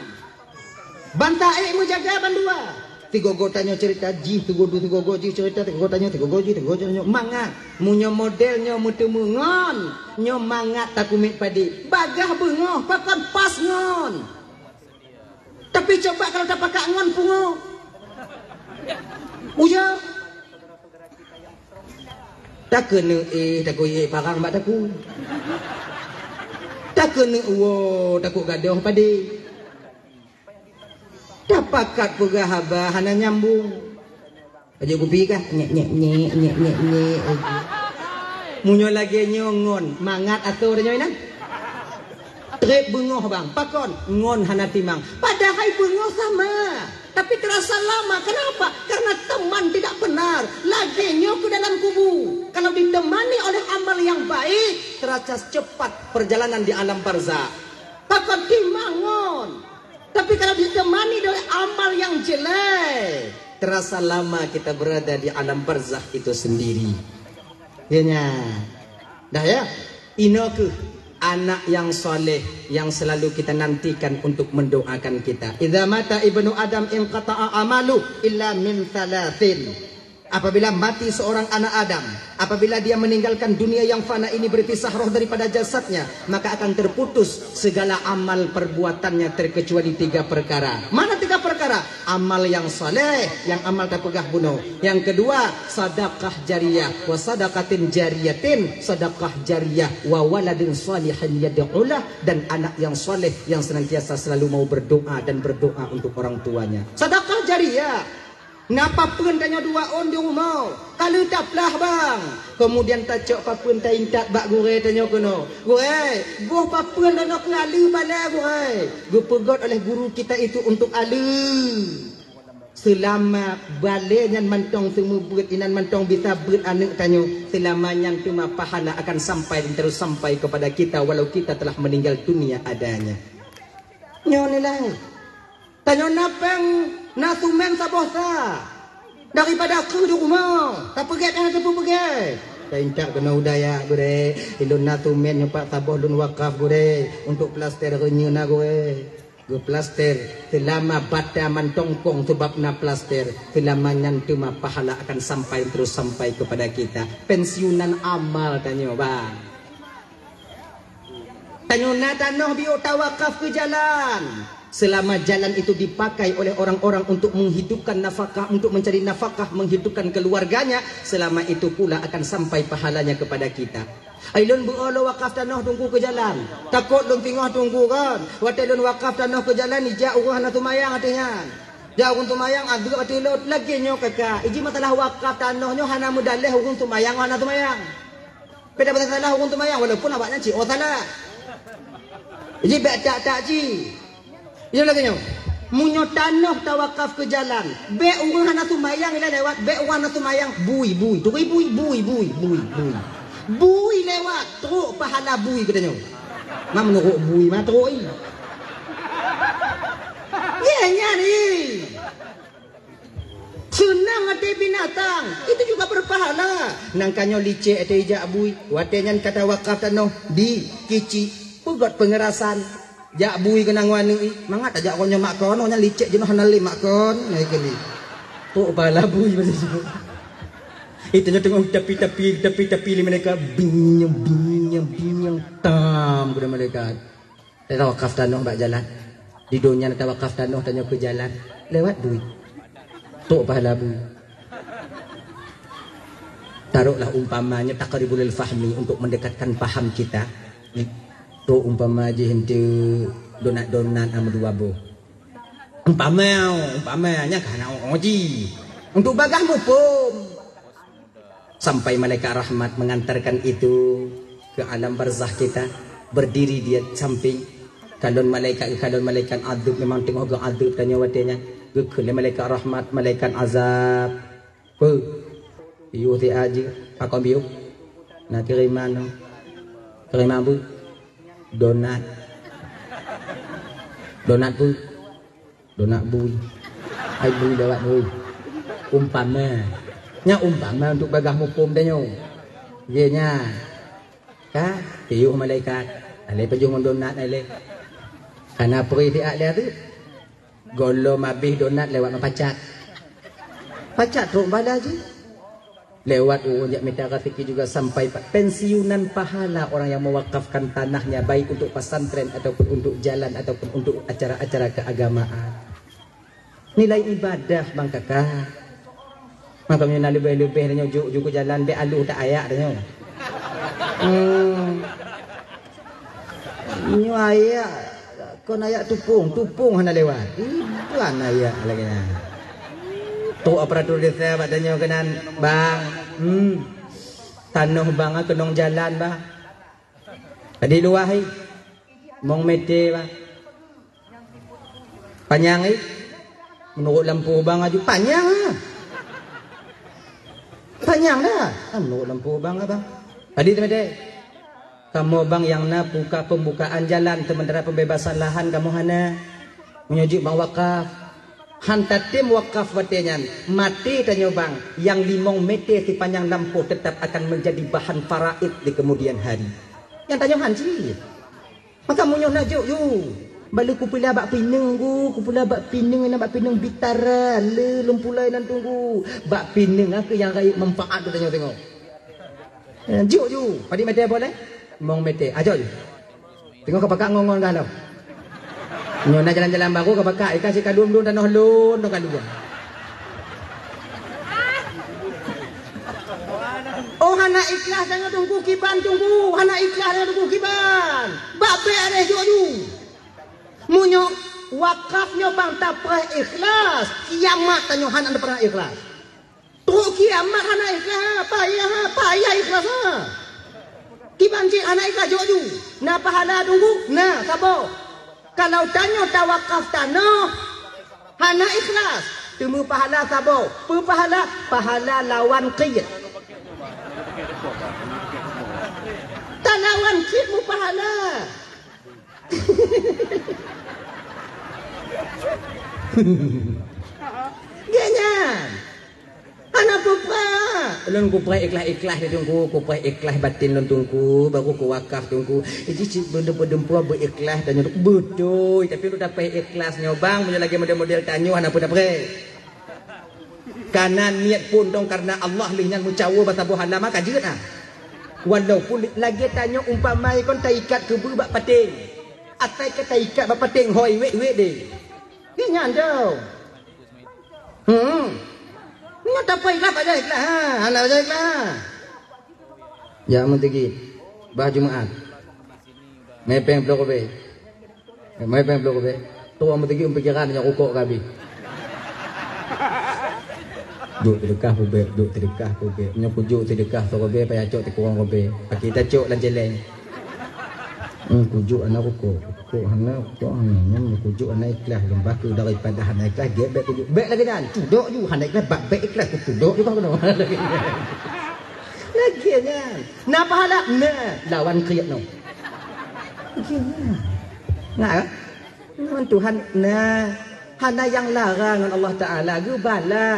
Banta ék meujaga bandua. Sigogo tanyoe ceurita jih, sigogo, sigogo jih ceurita, sigogo tanyoe, sigogo jih, sigogo tanyoe. Mangat. Meunyoe model nyoe meuteumé ngon, nyoe mangat takumiet padé. Bagaih beungoh, pakon pas ngon. Tapi coba kalau tapakat ngon pungo. Uya. Takeuneuk éh, takot éh parang bak takue. Takeuneuk uwoe, takot gadoh padé. Tapakat peugah haba hana nyambong. Pajoh kupi kah? Nyek, nyek, nyek, nyek, nyek, nyek. Meunyoe lagée nyoe ngon, mangat asoe tanyoe inan. Treb beungoh bang, pakon? Ngon hana timang. Padahai beungoh sama, tapi terasa lama. Kenapa? Karena teman tidak benar. Lagée nyoe keu dalam kubu. Kalau ditemani oleh amal yang baik, terasa cepat perjalanan di alam barzakh. Pakon? Timang ngon. Tapi kalau ditemani oleh amal yang jelek, terasa lama kita berada di alam barzakh itu sendiri. Ya nya. Dah ya? Inoe keuh anak yang saleh yang selalu kita nantikan untuk mendoakan kita. Idza mata ibnu Adam inqata'a amalu illa min thalathin. Apabila mati seorang anak Adam, apabila dia meninggalkan dunia yang fana ini, berpisah roh daripada jasadnya, maka akan terputus segala amal perbuatannya terkecuali tiga perkara. Mana tiga perkara? Amal yang saleh, yang amal tapeugah bunoe. Yang kedua, sadaqah jariyah. Wa sadaqatin jariyatin, sadaqah jariyah. Wa waladin salihin yad'ulah, dan anak yang saleh yang senantiasa selalu mau berdoa dan berdoa untuk orang tuanya. Sadaqah jariyah. Na papeuen tanyoe dua ôn di rumoh, ka lheueh taplah bang. Keumudian tacok papeuen taintat bak gurée tanyoe keunoe. Gurée, boh papeuen droeneuh keu aleue balée gurée. Geupeugét oleh guru kita itu untuk aleue. Seulama balée nyan mantong seumeubeuet, inan mantong bisa beuet aneuëk tanyoe, seulama nyan teuma pahala akan sampai dan terus sampai kepada kita walau kita telah meninggal dunia adanya. Nyoe nilai. Tanyoe na péng, na sumen saboh sa. Daripada keu di rumoh, tapeugét hana teupeupeugét. Taintat keunoe u dayah gurée, ilôn na sumen nyoe pat saboh lôn wakaf gurée, untuk plaster reunyeun na gurée. Geuplaster, seulama bata mantong kong sabab na plaster, seulama nyan teuma pahala akan sampai terus sampai kepada kita. Pensiunan amal tanyoe, bang. Tanyoe na tanoh biôh tawakaf keu jalan. Selama jalan itu dipakai oleh orang-orang untuk menghidupkan nafkah, untuk mencari nafkah, menghidupkan keluarganya, selama itu pula akan sampai pahalanya kepada kita. Ai lôn beuo lôn wakaf tanoh Teungku keu jalan. Takot lôn singoh Teungku kan. Watée lôn wakaf tanoh keu jalan, ijak ureuëng hana seumayang ateueh nyan. Jak ureuëng seumayang, adeueb ateueh lôn. Lagée nyoe kaka, iji masalah wakaf tanoh nyoe hana meudaleh ureuëng seumayang hana seumayang. Beda pasal salah ureuëng seumayang, walaupun awaknyan cit oh salah. Jadi bèk tak-tak cit. Nyoe lagée nyoe. Meunyoe tanoh tawakaf keu jalan, bèk ureuëng hana seumayang ilée lewat, bèk ureuëng hana seumayang, bui, bui, turi bui, bui, bui, bui, bui. Bui lewat, trok pahala bui geutanyoe. Ma meunurot bui ma trok i. Nyan, nyan i. Seunang até binatang, itu juga berpahala. Nang ka nyoe licek até ijak bui, watée nyan ka tawakaf tanoh di Kici, peugét peungerasan. Jak bui keunong waneuk i, mangat tajak uroe nyoe mak kon, nyan licek jinoe hana lé mak kon, na ikeu lé. Tok pahala bui masa jinoe. Itu nyoe teungoh tapi-tapi, tapi-tapi lé malaikat, binyang, binyang, binyang, tam keu malaikat. Tawakaf tanoh bak jalan. Di donya tawakaf tanoh tanyoe keu jalan. Lewat bui. Tok pahala bui. Taruhlah umpamanya taqribul fahmi untuk mendekatkan paham kita. Tok umpama jih ente donat-donat ama dua boh. Umpama, umpama nya kana oji. Untuk bagah muphom. Sampai malaikat rahmat mengantarkan itu ke alam barzakh kita, berdiri di samping. Kalon malaikat, kalon malaikat adab memang teungoh geuadab tanyoe watée nyan. Geukheun lé malaikat rahmat, malaikat azab. Peu? Piôh siat jih, pakon piôh? Na kiriman nyoe. Kiriman peu? Donat. Donat peu? Donat bui. Hai bui lewat bui. Umpama. Nya umpama untuk bagah muphom tanyoe. Ye nya. Ka, piôh malaikat. Alai pajoh ngon donat alai. Kana peurih siat lé tu. Gohlom abéh donat lewat meupacat. Pacat trok bala jih. Lewat ureuëng jak mita raseuki juga sampai pa-, pensiunan pahala orang yang mewakafkan tanahnya baik untuk pesantren ataupun untuk jalan ataupun untuk acara-acara keagamaan. Nilai ibadah bang kakak. Maka meunyoe na leubeh-leubeh tanyoe juk-juk keu jalan bèk aloh tak ayak tanyoe. Hmm. Nyoe ayak kon ayak tupông, tupông hana lewat. Iban ayak lagèe nyan. Trok aparatur desa bak tanyoe keunan, "Bang, hmm, tanoh bang keunong jalan, bang." Tadi luwah, eh. Mong mete, bang. Panyang, eh. Meunurot lampôh bang aju panyang, ah. Panyang dah. Ah, meunurot lampôh bang, ah, bang. Tadi teumete. Kamoe bang nyang na buka pembukaan jalan, sementara pembebasan lahan kamoe hana. Meunyoe jeuet bang wakaf, han tatem wakaf watèe nyan, maté tanyoe bang, nyang limong mete sipanyang lampôh tetap akan menjadi bahan faraid di kemudian hari. Nyang tanyoe han cit. Maka meunyoe na jok yu, bale kupeula bak pineung gu, kupeula bak pineung, na bak pineung bitara, le lôn pulai nan tunggu. Bak pineung aku nyang rayeuk manfaat tu tanyoe tengok. Eh, juk ju, padit mete boleh? Mong mete, ajo ju. Tengok ka pakak ngon-ngon gah lom. Nyoe na jalan-jalan baru ka pakak, ikan si kadum-dum tanoh lôn tu kadum. Oh, hana ikhlas tanyoe tunggu kiban tunggu, hana ikhlas tanyoe tunggu kiban. Bak bèk areh juk ju. Meunyoe Wakaf nyoe bang tapreh ikhlas, kiamat tanyoe hana pernah ikhlas. Trok kiamat hana ikhlas, payah, payah ikhlas ha. Kiban cit hana ikhlas jok ju. Na pahala teungku? Na, saboh. Kalau tanyoe tawakaf tanoh hana ikhlas, teumeu pahala saboh. Peue pahala? Pahala lawan qit. Talawan cit meupahala. Gét nyan. Hana peue-peue. Lôn kupreh ikhlas-ikhlas di teungku, kupreh ikhlas batin lôn teungku, baru kuwakaf teungku. Iji cit beudeumpue-deumpue beu ikhlas tanyoe beutôi, tapi lôn tapreh ikhlas nyoe bang, meunyoe lagèe model-model tanyoe hana peue tapreh. Kana niet pun dong karena Allah lheueh nyan meucawa basa boh alam ka jeuet ah. Walaupun lagèe tanyoe umpama kon taikat keubeue bak pateng. Atai ka taikat bak pateng hoi wet-wet deh. Nyan dong. Hmm. Nyoe tapai lah pajan ikhlas ha. Hana pajan ikhlas ha. Ya meuteugit. Bah Jumaat. Mepeng ploh rubèe. Mepeng ploh rubèe. Tu ureueng meuteugit pikiran nyang rukok ka abéh. Jok seudeukah rubèe, jok seudeukah rubèe. Nyoe kujok seudeukah sirubèe payah cok sikureueng rubèe. Pakai tacok lam celeng. Hmm, kujok hana rukok. Rukok hana, rukok hana. Nyoe kujok hana ikhlas. Lom bak keu daripada hana ikhlas, gèt bèk kujok. Bèk lagèe nyan. Tudok ju hana ikhlas, bak bèk ikhlas. Kutudok ju kah keunoe. Lagèe nyan. Na pahala? Na. Lawan kriet nyoe. Lagèe nyan. Na, kan? Ngon Tuhan, na. Hana nyang lara ngon Allah Taala, geubala.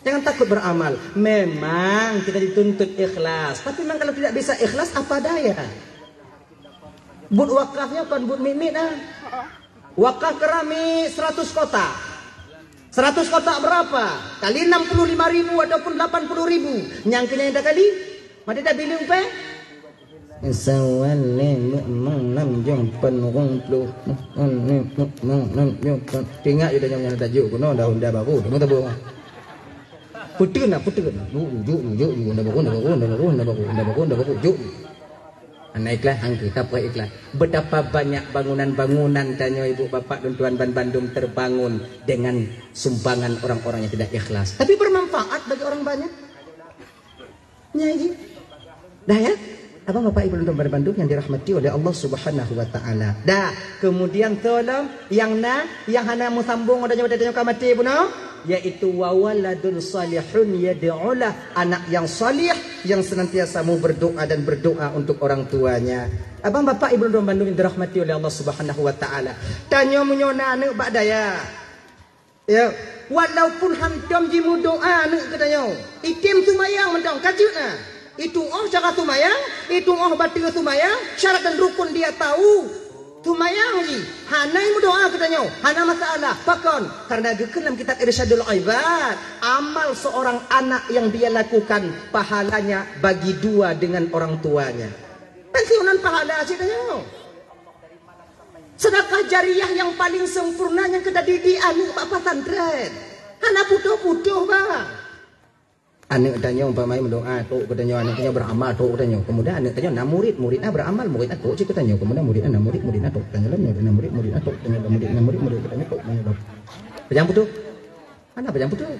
Jangan takut beramal. Memang kita dituntut ikhlas. Tapi memang kalau tidak bisa ikhlas, apa daya? Buet wakaf nyoe kon buet miet-miet ah. Wakaf keramik seratus kotak. Seratus kotak berapa? Kali enam puluh lima ribu ataupun delapan puluh ribu. Nyang keu nyan takali? Maté tabileung pèng? Sawan lé meu'mong nam jong pan rong ploh. Meu'mong nam jong pan. Ingat je tanyoe nyang tajok keunoe dah honda baru. Temu tabong. Puteun na, puteun. Jok, jok, jok, jok. Honda baru, honda baru, honda baru, honda baru, honda baru, honda baru. Jok. Hana ikhlas, hangkeu, tapreh ikhlas. Betapa banyak bangunan-bangunan tanyoe ibu bapak dan tuan ban bandum terbangun dengan sumbangan orang-orang yang tidak ikhlas. Tapi bermanfaat bagi orang banyak. Nya ji. Dah ya? Abang bapak ibu dan tuan ban bandum yang dirahmati oleh Allah Subhanahu wa taala. Dah, kemudian tolong yang na, yang hana meusambung ada nyawa tanyoe ka maté bunoe, yaitu wa waladun salihun yad'ulah, anak yang salih yang senantiasa mau berdoa dan berdoa untuk orang tuanya. Abang bapak ibu dan bandum yang dirahmati oleh Allah Subhanahu wa taala. Tanyoe meunyoe na aneuk bak daya. Ya, walaupun hantom jimeudoa aneuk geutanyoe. Item seumayang mantong ka jeuet na. Itu'oh cara seumayang, itu'oh bateue seumayang, syarat dan rukun dia tahu. Seumayang jih, hana meudoa geutanyoe, hana masalah. Pakon? Karena geukheun lam kitab Irsyadul Ibad, amal seorang anak yang dia lakukan pahalanya bagi dua dengan orang tuanya. Kan siunan pahala cit tanyoe. Sedekah jariah yang paling sempurna nyang keu tadidik aneuk bak pesantren. Hana putôh-putôh, bang. Aneuk tanyoe umpama meudoa, trok geutanyoe, aneuk tanyoe beramal, trok geutanyoe. Kemudian aneuk tanyoe na murid, murid na beramal, murid na trok cit geutanyoe. Kemudian murid na murid, murid na trok geutanyoe lom, murid na murid, murid na trok geutanyoe lom, murid na murid, murid geutanyoe trok geutanyoe lom. Pajang putôh. Hana pajang putôh.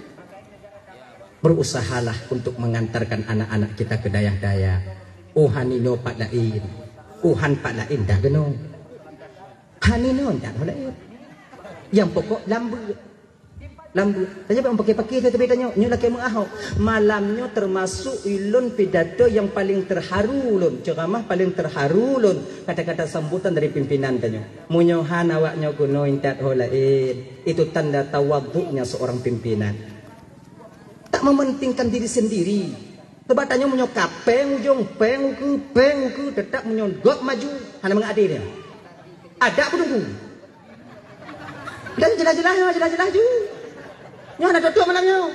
Berusahalah untuk mengantarkan anak-anak kita ke dayah-dayah. Oh, han inoe pat laén. Oh, han pat laén dah keunoe. Han inoe dah laén. Yang pokok lam beuet. Lam beuet. Tanyoe bèk paké-paké teuh teubiet tanyoe. Nyoe lakèe meuahok. Malam nyoe termasuk ulôn pidato yang paling terharu lôn, ceramah paling terharu lôn, kata-kata sambutan dari pimpinan tanyoe. Meunyoe han awak nyoe keunoe intat ho laén, itu tanda tawaduknya seorang pimpinan. Tak mementingkan diri sendiri. Sebab tanyoe meunyoe ka pèng ujong, pèng ukeue, pèng ukeue, tetap meunyoe gop maju, hana mangat até dia. Adak peutunggu. Dan jeulaih-jeulaih nyoe, jeulaih-jeulaih ju. Nyoe hana tutup malam nyoe.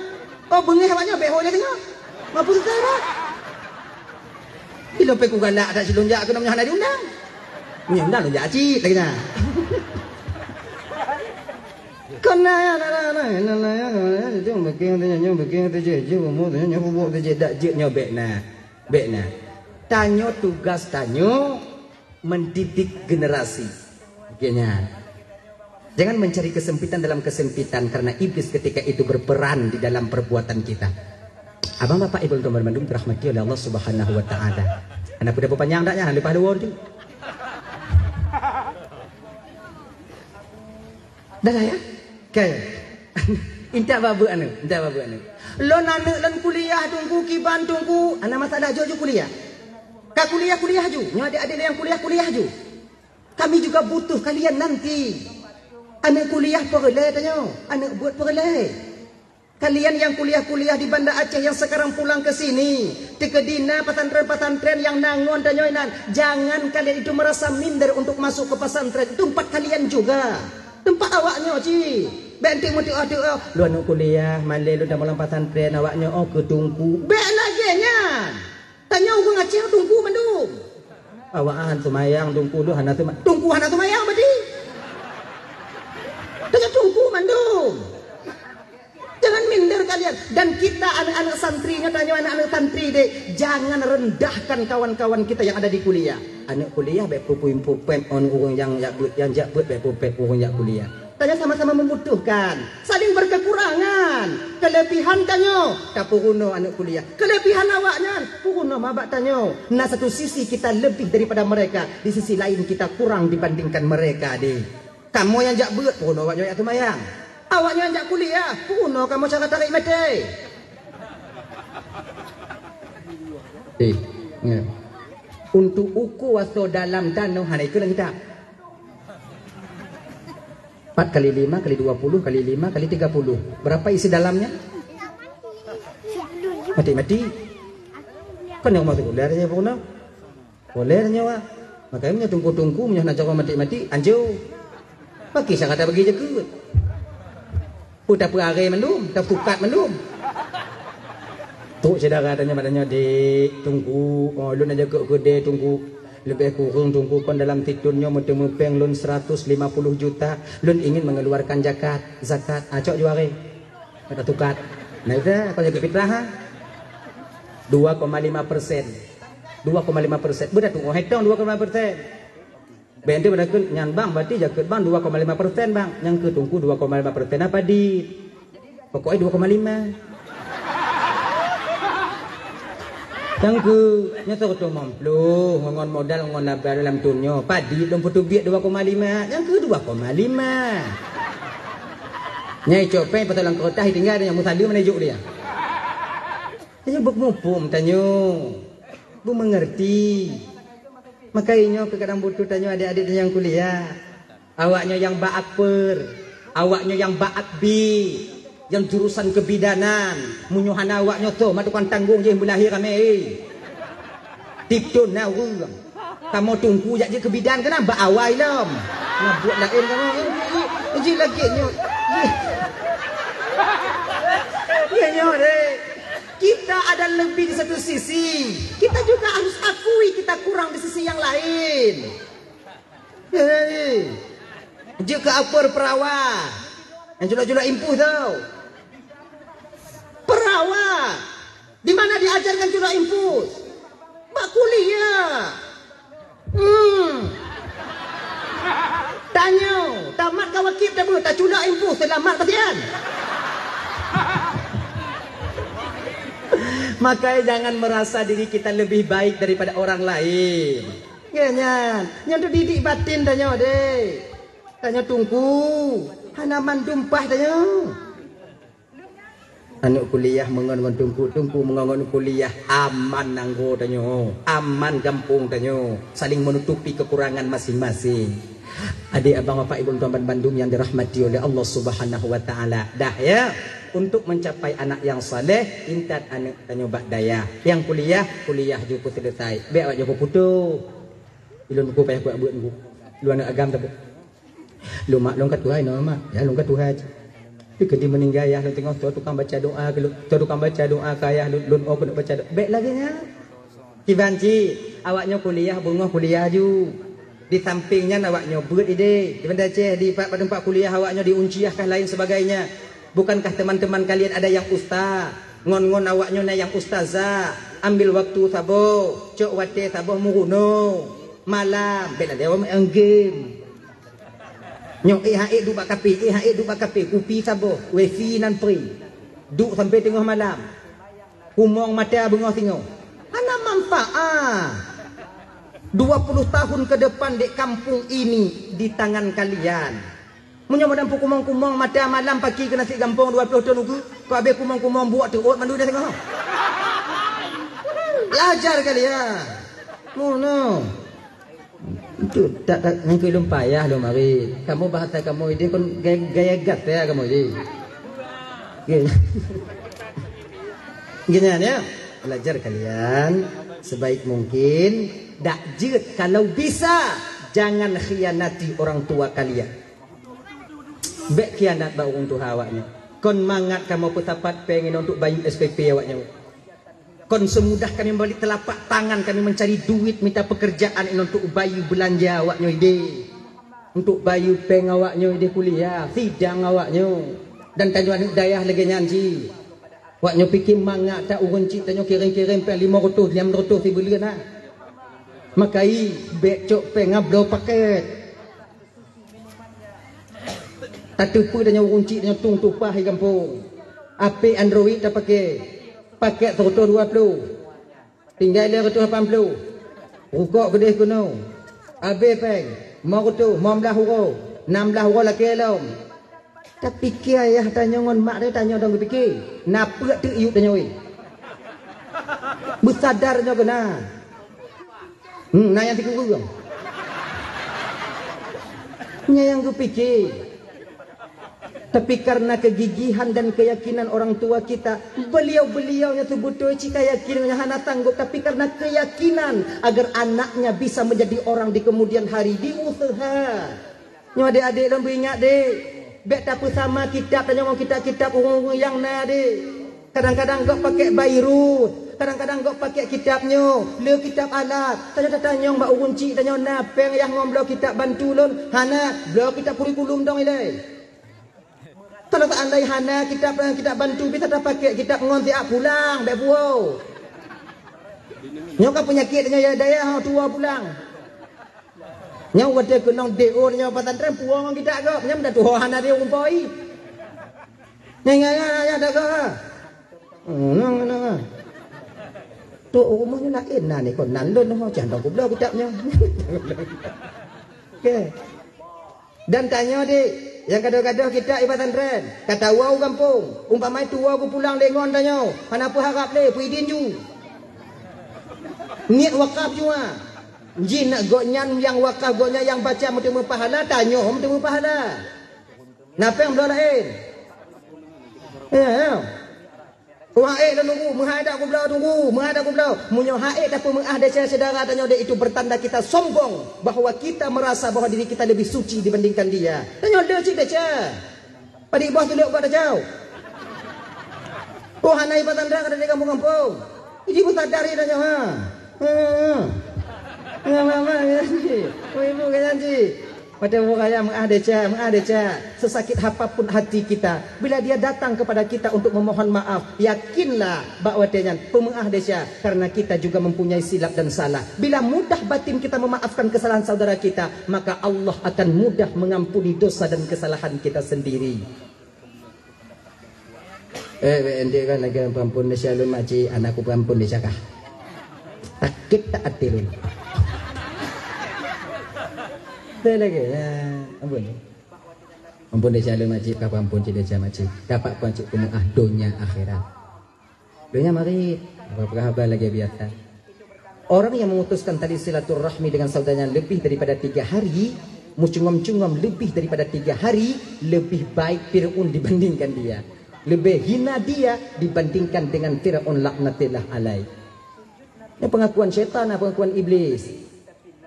Oh, beungéh awak nyoe, bèk ho lé nyoe. Mampu seutara. Ilôn pih kugalak that silôn jak keunoe meunyoe hana diundang. Meunyoe undang lôn jak cit lagèe nyan. Kon na ya, na, na, na, na, na, ya, na, na, ya, nyong bikin tu, nyong bikin tu je, je, umur tu, nyong bubuk tu je, dak jeuet nyoe bèk na. Bèk na. Tanyoe tugas tanyoe mendidik generasi. Oke nyan. Jangan mencari kesempitan dalam kesempitan, karena iblis ketika itu berperan di dalam perbuatan kita. Abang, Bapak, Ibu, teman-teman bandum dirahmati oleh Allah Subhanahu wa Ta'ala. Kenapa dah berpanjang dah ya? Lepas dua tu. Dah lah ya? Oke. Intat babeuek anu, intat babeuek anu. Lôn aneuk lôn kuliah, Teungku, kiban, Teungku. Hana masalah, jok ju kuliah. Ka kuliah, kuliah ju. Nyoe adik-adik nyang kuliah, kuliah ju. Kami juga butuh kalian nanti. Aneuk kuliah peureulée tanyoe, aneuk buet peureulée. Kalian yang kuliah-kuliah di Banda Aceh yang sekarang pulang ke sini, teukeudi na pesantren-pesantren yang na ngon tanyoe inan, jangan kalian itu merasa minder untuk masuk ke pesantren. Itu tempat kalian juga. Tempat awaknyoe cit. Bék enteuk meuteuoh-teuoh, "Lôn aneuk kuliah, malée lôn tamong lam pesantren, awaknyoe oh keu Teungku." Bék lagée nyan. Tanyoe ureuëng Aceh teungku mandum. Awak hana seumayang, teungku lôn hana seuma-, teungku hana seumayang berarti. Tanyoe teungku mandum. Jangan minder kalian. Dan kita aneuk-aneuk santri, nyoe tanyoe aneuk-aneuk santri deh, jangan rendahkan kawan-kawan kita yang ada di kuliah. Aneuk kuliah bék peupuih-puih pem ngon ureuëng nyang jak beuet, nyang jak beuet bék peupuih ureuëng jak kuliah. Tanyoe sama-sama membutuhkan, saling berkekurangan. Kelebihan tanyoe tapeurunoe aneuk kuliah. Kelebihan awaknyan peurunoe ma bak tanyoe. Na satu sisi kita lebih daripada mereka, di sisi lain kita kurang dibandingkan mereka deh. Kamoe nyang jak beuet peurunoe awaknyoe jak seumayang. Awaknyoe nyang jak kuliah peurunoe kamoe cara tarék maté. Eh, ya. Untuk uku asoe dalam tanoh hana ikeu lam kitab. Empat kali lima kali dua puluh kali lima kali tiga puluh. Berapa isi dalamnya? Mati-mati. Kan yang masuk kuliah aja pun. Boleh nyoe. Makanya meunyoe teungku-teungku meunyoe hana cara mati-mati, anjô. Bagi syarat bagi jakeuet. Peue tapeuaré mandum, tapukat mandum. Trok syedara tanyoe bak tanyoe, "Dek, teungku, oh, lôn na jakeuet keudè teungku. Leubeh kureueng teungku kon dalam sithon nyoe meuteumèe péng lôn seratus lima puluh juta. Lôn ingin mengeluarkan jakat, zakat." Ah, cok ju aré. Ka tatukat. Nah, itu kon jakeuet fitrah, ha? Dua koma lima persen. Dua koma lima persen. Beurati oh hetong dua koma lima persen. Bèk teuh beudakeuet nyan bang, berarti jakeuet bang dua koma lima persen bang. Nyang keu teungku dua koma lima persen apa dit? Pokoknya dua koma lima. Nyang keu nyoe seratus lima puluh ngon modal ngon laba dalam thon nyoe. Padit lôn peuteubiet dua koma lima. Nyang keu dua koma lima. Nyai copeng pasal lam kertas tinggai nyang meusalu mana juk dia. Tanyoe beumuphom tanyoe. Beumeungerti. Maka inyoe keu kadang butuh tanyoe adik-adik nyang kuliah. Awaknyoe nyang bak akper, awaknyoe nyang bak akbi, nyang jurusan kebidanan. Meunyoe hana awaknyoe toh mak tukang tanggong jih meulahé ramé. Tiep thon na ureuëng. Kamoe teungku jak jeuet keu bidan keunan bak awai lom. Na buet laén kamoe. Jih lagèe nyoe. Jih. Ya nyoe deh. Kita ada lebih di satu sisi. Kita juga harus akui kita kurang di sisi yang lain. Hei. Jeuet keu akper peurawa. Nyang culok-culok impus tu. Peurawa. Di mana diajarkan culok impus? Bak kuliah. Hmm. Tanyoe, tamat ka wakib dah beuh, taculok impus, seulamat pasian. Makanya jangan merasa diri kita lebih baik daripada orang lain. Ya nyan, nyan tu didik batin tanyoe deh. Tanyoe teungku, hana mandum paih tanyoe. Aneuk kuliah meungon ngon teungku, teungku meungon ngon kuliah, aman nanggroe tanyoe, aman gampông tanyoe, saling menutupi kekurangan masing-masing. Adik abang bapak ibu tuan ban bandum yang dirahmati oleh Allah Subhanahu wa Ta'ala. Dah ya, untuk mencapai anak yang saleh, intat aneuk tanyoe bak dayah. Nyang kuliah, kuliah ju peuseuleusoe. Bèk awak ju peuputoh. Ilôn buku payah kuat buet buku. Lôn aneuk agam tapi. Lôn mak lôn ka tuha inoe mak, ya lôn ka tuha cit. Tapi keudéh meuninggai ayah lôn teungoh, toh tukang baca doa keu lôn, toh tukang baca doa keu ayah lôn, lôn oh keuneuk baca doa. Bèk lagèe nyan. Kiban cit, awaknyoe kuliah, beungoh kuliah ju. Di samping nyan awaknyoe beuet idéh. Di Banda Aceh, di pat-, pat teumpat kuliah awaknyoe di Uncih kah lain sebagainya. Bukankah teman-teman kalian ada yang ustaz? Ngon-ngon awaknyoe na nyang ustazah. Ambil waktu saboh, cok watèe saboh meurunoe. Malam, bèk lalèe awak main game. Nyoe, eh, ha, eh, duek bak kafe, eh, ha, eh, duek bak kafe, kupi saboh, wifi nan free. Duek sampai teungoh malam. Kumong mata beungoh singoh. Hana manfaat. Dua puluh tahun ke depan dek kampung ini di tangan kalian. Meunyoe madan peukumong-kumong mata malam paki keu nasi gampông dua puluh thon ukeue, keu abéh kumong-kumong buok teuôt mandum dah singoh. Belajar kalian. Mono. Itu tak, tak, nyang keu lôn payah lôn mari. Kamoe bahasa kamoe idéh kon gaya, gaya gat ya kamoe idéh. Oke. Gini ya, belajar kalian sebaik mungkin, dak jeuet kalau bisa jangan khianati orang tua kalian. Bék khianat bak ureuëng tuha awaknyoe. Kon mangat kamoe peusapat péng inong untuk bayeue S P P awaknyoe. Kon seumudah kami membalik telapak tangan kami mencari duit mita pekerjaan inong untuk bayeue beulanja awaknyoe idéh. Untuk bayeue péng awaknyoe idéh kuliah, sidang awaknyoe. Dan tanyoe aneuëk dayah lagée nyan cit. Awaknyoe pike mangat that ureuëng cit tanyoe kirém-kirém péng lima ratus, enam ratus sibuleuen na. Makai bék cok péng abloe paket. Tateupeue tanyoe ureuëng cit tanyoe tueng tupaih di gampông. Api Android tapake. Paket seratus dua puluh. Tinggai lhée reutôh lapan puluh. Rukok keudeh keunoe. Abéh péng. Lima reutôh, lima blaih uroe. Enam blaih uroe lakée lom. Tapike ayah tanyoe ngon mak tanyoe dong geupike. Na peuet teuk yup tanyoe. Beusadar nyoe keunan. Hmm, na nyang sikureueng. Nyan nyang geupike. Tapi karena kegigihan dan keyakinan orang tua kita, beliau-beliau nyang seubeutôi cit ka yakin nyang hana sanggup, tapi karena keyakinan agar anaknya bisa menjadi orang di kemudian hari, diusaha. Nyoe adék-adék lôn beuingat deh, bék tapeusama kitab tanyoe ngon kitab-kitab ureuëng-ureuëng nyang na deh. Kadang-kadang gob pakai bairus, kadang-kadang gob pakai kitab nyoe, le kitab alat. Tanyoe tatanyong bak ureuëng cit tanyoe na péng yah ngon bloe kitab bantu lôn, hana, bloe kitab kurikulum dong ilée. Kalau seandai hana kitab, kitab bantu bisa tapakai kitab ngon siat pulang bék puwoe. Nyoe ka peunyakét nyoe ya dayah tuwoe pulang. Nyoe watée keunong D O nyoe pesantren puwoe ngon kitab gob, nyoe dah tuwoe hana dia umpoi. Nyoe nyoe nyoe nyoe dah gob. Hmm, nyoe nyoe nyoe. Tu rumoh nyoe laén na ni kon nan lôn ho cah dong kubloe kitab nyoe. Oke. Dan tanyoe dek, nyang gadoh-gadoh kitab i pesantren, ka tawoe u gampông, umpama tuwoe geupulang lé ngon tanyoe, hana peuharab lé peuidin ju. Niet wakaf jua. Jih nak gobnyan nyang wakaf gobnyan nyang baca meuteumé pahala, tanyoe meuteumé pahala. Na péng bloe laén. Ya, ya. Wah, ék lôn tunggu, meuhai dak kubloe tunggu, meuhai dak kubloe. Meunyoe hai ék tapeumeu'ah desya syedara tanyoe dek, itu bertanda kita sombong bahwa kita merasa bahwa diri kita lebih suci dibandingkan dia. Tanyoe le cit desya. Padub boh tulok bak tacau. Oh, hana ipat tanda kada di kampung-kampung. Jadi pun sadar ya tanyoe ha. Ha. Ngapa-ngapa ya sih. Oh, ibu kaya sih. Watée buka ya meu'ah desya, meu'ah desya. Sesakit apapun hati kita, bila dia datang kepada kita untuk memohon maaf, yakinlah bak watée nyan peumeu'ah desya, karena kita juga mempunyai silap dan salah. Bila mudah batin kita memaafkan kesalahan saudara kita, maka Allah akan mudah mengampuni dosa dan kesalahan kita sendiri. Eh, weh, ente kan lagi peuampun desya lôn makcik, anakku peuampun desya kah? Sakét that até lôn. Teu lagée, ya, ampun. Ampun desya lôn makcik, ka peuampun cit desya makcik. Dapat peuampun cit peumeu'ah donya akhirat. Donya marit, apa haba lagée biasa. Orang yang memutuskan tali silaturahmi dengan saudaranya lebih daripada tiga hari, mencungom-cungom lebih daripada tiga hari, lebih baik Fir'aun dibandingkan dia. Lebih hina dia dibandingkan dengan Fir'aun laknatillah alaih. Ini pengakuan syaitan, pengakuan iblis.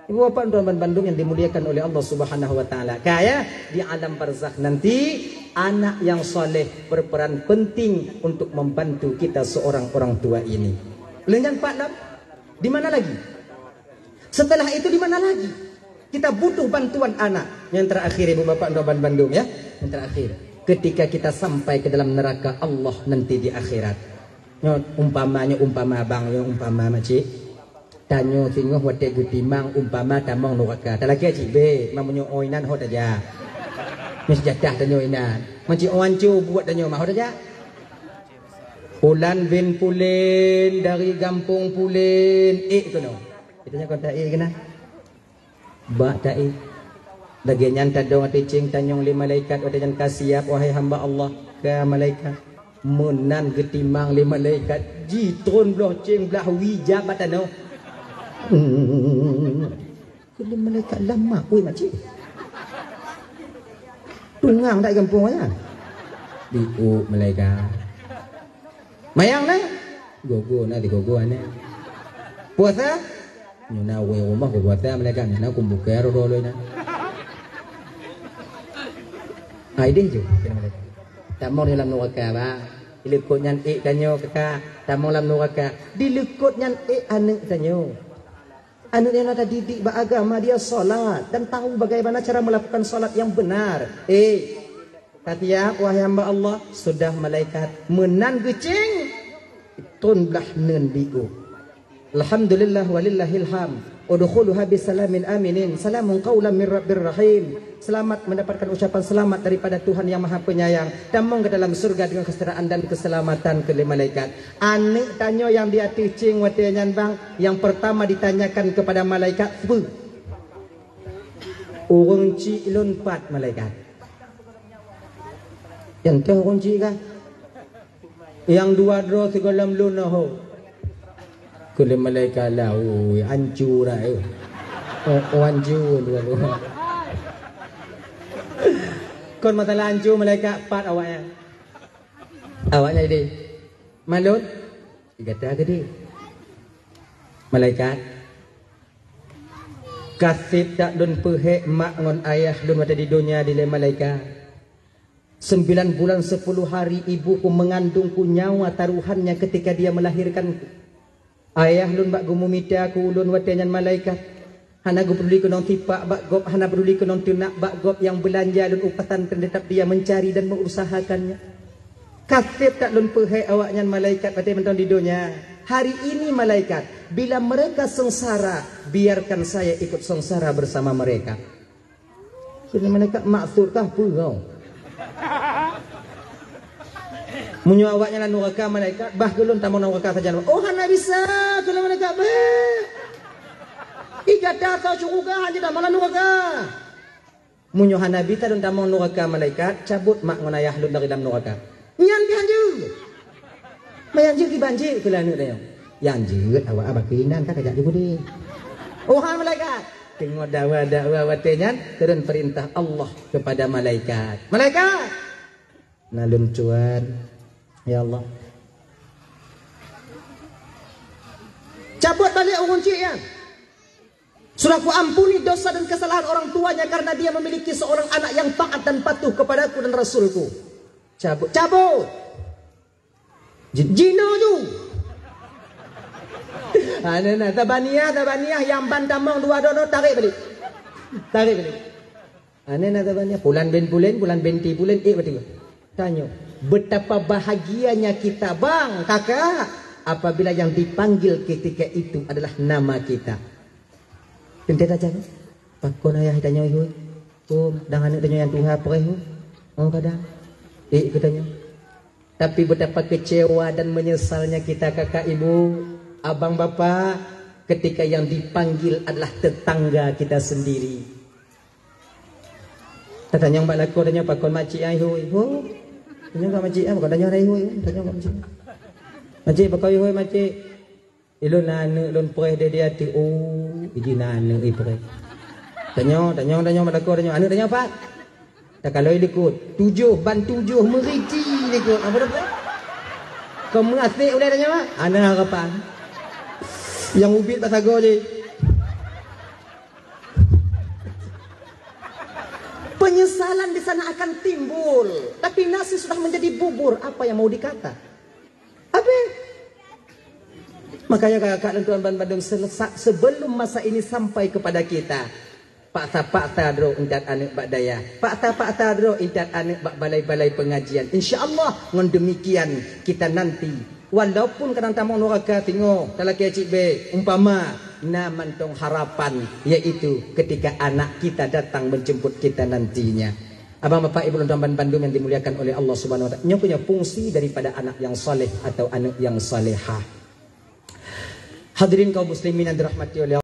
Ibu bapak dan bandum yang dimuliakan oleh Allah Subhanahu wa taala. Kaya di alam barzakh nanti, anak yang saleh berperan penting untuk membantu kita seorang orang tua ini. Lheuh nyan pat lom, di mana lagi? Setelah itu di mana lagi? Kita butuh bantuan anak. Yang terakhir ibu bapak dan bandum ya. Yang terakhir. Ketika kita sampai ke dalam neraka Allah nanti di akhirat. Nyoe umpama, nyoe umpama abang, nyoe umpama makcik. Tanyoe singoh watée geutimang umpama tamong nuraka. Talakée cit bék, meunyoe oi nan ho tajak. Meuseujadah tanyoe inan. Meunci ôh anco buet tanyoe mah, ho tajak. Pulan bin pulen dari gampông pulen, ék keunoe. Geutanyoe kon taék keunan. Bak taék. Lagée nyan tadong ateueh céng tanyong lé malaikat watée nyan ka siab, wahai hamba Allah, ka malaikat. Meunan geutimang lé malaikat, jitron bloh céng blah wie jak bak tanoh. Keuneuk malaikat lama, oi makcik. Tungang dak gampông nyan. Diuk malaikat. Mayang na? Gogo na digogo na. Puasa? Nyoe na wéh rumoh puasa malaikat, nyoe na kumbuka rodo loi na. Ai deh ju, kata malaikat. Tamong dalam nuraka, bang. Dileukot nyan ék tanyoe, kaka. Tamong lam nuraka. Dileukot nyan ék aneuk tanyoe. Aneuk yang ada didik bak agama, dia salat dan tahu bagaimana cara melakukan salat yang benar. Eh, ka siap, wahai hamba Allah, sudah malaikat meunan geucéng, tron blah neun diuk. Alhamdulillah walillahil hamd. Udkhuluha bisalamin aminin. Salamun qaulan mir rabbir rahim. Selamat mendapatkan ucapan selamat daripada Tuhan yang Maha Penyayang. Tamong ke dalam surga dengan kesejahtera dan keselamatan, kheun lé malaikat. Aneuk tanyoe nyang di ateueh céng watée nyan bang, nyang pertama ditanyakan kepada malaikat, "Peue?" "Ureuëng chik lôn pat, malaikat." "Nyang toh ureuëng chik kah?" "Nyang dua droe sigohlom lôn nyoe ho." Kheun lé malaikat, "Lah, ui, ancu dah, eh. Oh, oh, ancu dua droe." Kon masalah ancu, malaikat pat awaknyan. Awaknyan jadi, "Malôn, gata geude." "Malaikat, ka sép that lôn peuhék mak ngon ayah lôn watée di donya," dilée malaikat. "Sembilan bulan sepuluh hari ibuku mengandungku nyawa taruhannya ketika dia melahirkanku. Ayah lôn bak geumumita keu ulôn watée nyan, malaikat. Hana geupeuduli keunong tipak bak gob, hana peuduli keunong teunak bak gob, nyang beulanja lôn u pesantren, tetap dia mencari dan mengusahakannya. Ka sép that lôn peuhék awaknyan, malaikat, watée mantong di donya. Hari ini, malaikat, bila mereka sengsara, biarkan saya ikut sengsara bersama mereka." Kheun malaikat, "Maksud kah peue?" "Meunyoe awaknyan lam nuraka, malaikat, bah keu lôn tamong nuraka sajan." "Oh, hana bisa," kheun malaikat, "bék. Ih, gata soe syeuruga, hana jeuet tamong lam nuraka." "Meunyoe hana bisa lôn tamong nuraka, malaikat, cabot mak ngon ayah lôn dari lam nuraka." "Nyan pih hanjeuet." "Meunyan jeuet kiban jeuet," kheun lé aneuk tanyoe. "Nyang jeuet awak abah keuinan ka kajak jeuet udeb." Oh, hai malaikat. Teungoh dakwa-dakwa watée nyan, turun perintah Allah kepada malaikat. "Malaikat! Na lôn tuan, ya Allah. Cabot balek ureuëng chik nyan. Sudah kuampuni dosa dan kesalahan orang tuanya karena dia memiliki seorang anak yang taat dan patuh kepadaku dan Rasulku." Cabot, cabot. Ji-, jinoe ju. Aneuk na, tabaniah, tabaniah, nyang ban tamong dua droe, tarek balik. Tarek balik. Aneuk na, tabaniah, pulan bin pulen, pulan binti pulen, eh, betul. Tanyoe, betapa bahagianya kita, bang, kakak, apabila yang dipanggil ketika itu adalah nama kita. Teuntée tajak, pakon ayah tanyoe, ih, hui? Oh, dan aneuk tanyoe nyang tuha preh, ih. Oh, kadang. Eh, keu tanyoe. Tapi betapa kecewa dan menyesalnya kita, kakak, ibu, abang, bapak, ketika yang dipanggil adalah tetangga kita sendiri. Tatanyong bak lakoe, tanyong pakon makcik, ai, ih, hui? Oh, tanyong bak makcik, ah, pakon tanyong, ai, ih, hui? Tanyong bak makcik. "Makcik, pakon, ih, hui, makcik?" "Ilôn na aneuk lôn preh deh di ateueh." "Oh, iji na aneuk ipreh." Tanyoe, tanyoe, tanyoe bak lakoe, tanyoe, "Aneuk tanyoe pat?" Takalon likot, tujoh ban tujoh meuriti likot. Apa dah? Keu meuasek ulée tanyoe, hana harapan. Nyang ubit bak sagoe jih. Penyesalan di sana akan timbul, tapi nasi sudah menjadi bubur, apa yang mau dikata? Habéh. Makanya kakak dan tuan ban bandum, selesak sebelum masa ini sampai kepada kita, paksa-paksa droe intat aneuk bak dayah, paksa-paksa droe intat aneuk bak balai-balai pengajian. Insya Allah, ngon demikian kita nanti, walaupun kadang tamong nuraka singoh, talakée cit bék, umpama na mantong harapan, yaitu ketika anak kita datang menjemput kita nantinya. Abang, bapak, ibu, dan bandum yang dimuliakan oleh Allah Subhanahu Wa Taala, nyoe keuh nyoe fungsi daripada anak yang saleh atau anak yang salehah. Hadirin kaum muslimin yang dirahmati oleh